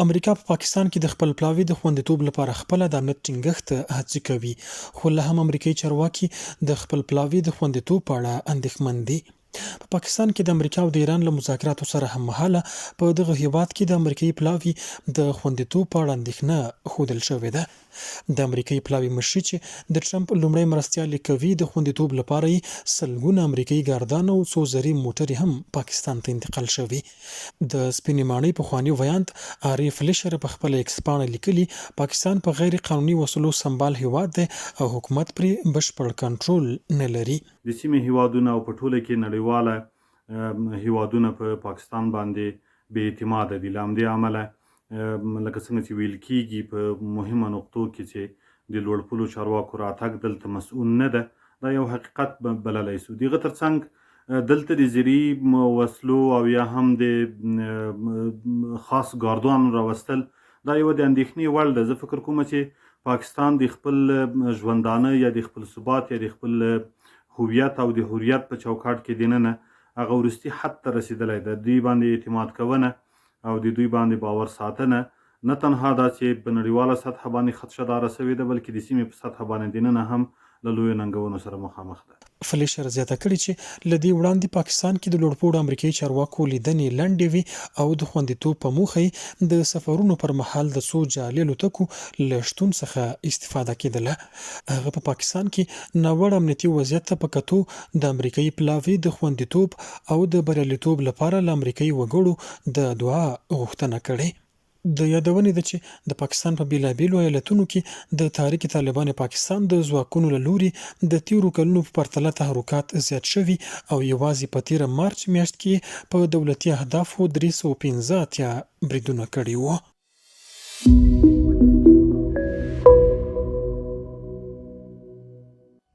امریکا په پاکستان کې د خپل پلاوي د خوندیتوب لپاره خپله د امنیت ټینګښت هڅې کوي، خو لا هم امریکايي چارواکي د خپل پلاوي د خوندیتوب په اړه اندېښمن دي. په پاکستان کې د امریکا او د ایران له مذاکراتو سره هممهاله په دغه هېواد کې د امریکايي پلاوي د خوندیتوب په اړه اندېښنه ښودل شوې ده. د امریکايي پلاوي مشري چې د ټرمپ لومړی مرستیال یې کوي، د خوندیتوب لپاره یې سلګونه امریکايي ګاردان او څو زرې موټرې هم پاکستان ته انتقال شوي. د سپینې ماڼۍ پخواني ویاند آرې فلیشر په خپله ایکس پاڼه لیکلي، پاکستان په غیر قانوني وسلو سمبال هېواد دی او حکومت پرې بشپړ کنټرول نه لري. د سیمې هېوادونه او په ټوله کې نړیواله هېوادونه په پاکستان باندې بې اعتماده دي. له همدې امله لکه څنګه چې ویل کیږي په مهمه نقطو کې چې د لوړپولو چارواکو راتګ دلته مسؤل نه ده، دا یو حقیقت بللی سو. د هغه ترڅنګ دلته د زرعي وسلو او یا هم د خاص ګاردانو راوستل دا یوه د اندېښنې وړ ده. زه فکر کوم چې پاکستان د خپل ژوندانه یا د خپل ثبات یا د خپل هویت او د حریت په چوکاټ کې دننه هغه وروستي حد ته رسېدلی ده. دوی باندې اعتماد کونه او د دوی باندې باور ساتنه نه تنها دا چې په نړیواله سطحه باندې خدشه داره شوې ده، بلکې د سیمې په سطحه باندې دننه هم له لویو ننګونو سره مخامخ ده. فلیشر زیاته کړې چې له دې وړاندې پاکستان کې د لوړپوړو امریکايي چارواکو لیدنې لنډې وې او د خوندیتوب په موخه یې د سفرونو پر مهال د څو جعلي الوتکو له شتون څخه استفاده کېدله. هغه په پاکستان کې ناوړه امنیتي وضعیت ته په کتو د امریکايي پلاوي د خوندیتوب او د بریالیتوب لپاره له امریکايي وګړو د دعا غوښتنه کړې. د یادونې ده چې د پاکستان په بېلابېلو ایالتونو کې د تحریک طالبان پاکستان د ځواکونو له لوري د تېرو کلونو په پرتله تحرکات زیات شوي او یوازې په تېره مارچ میاشت کې یې په دولتي اهدافو 385 بریدونه کړي وو.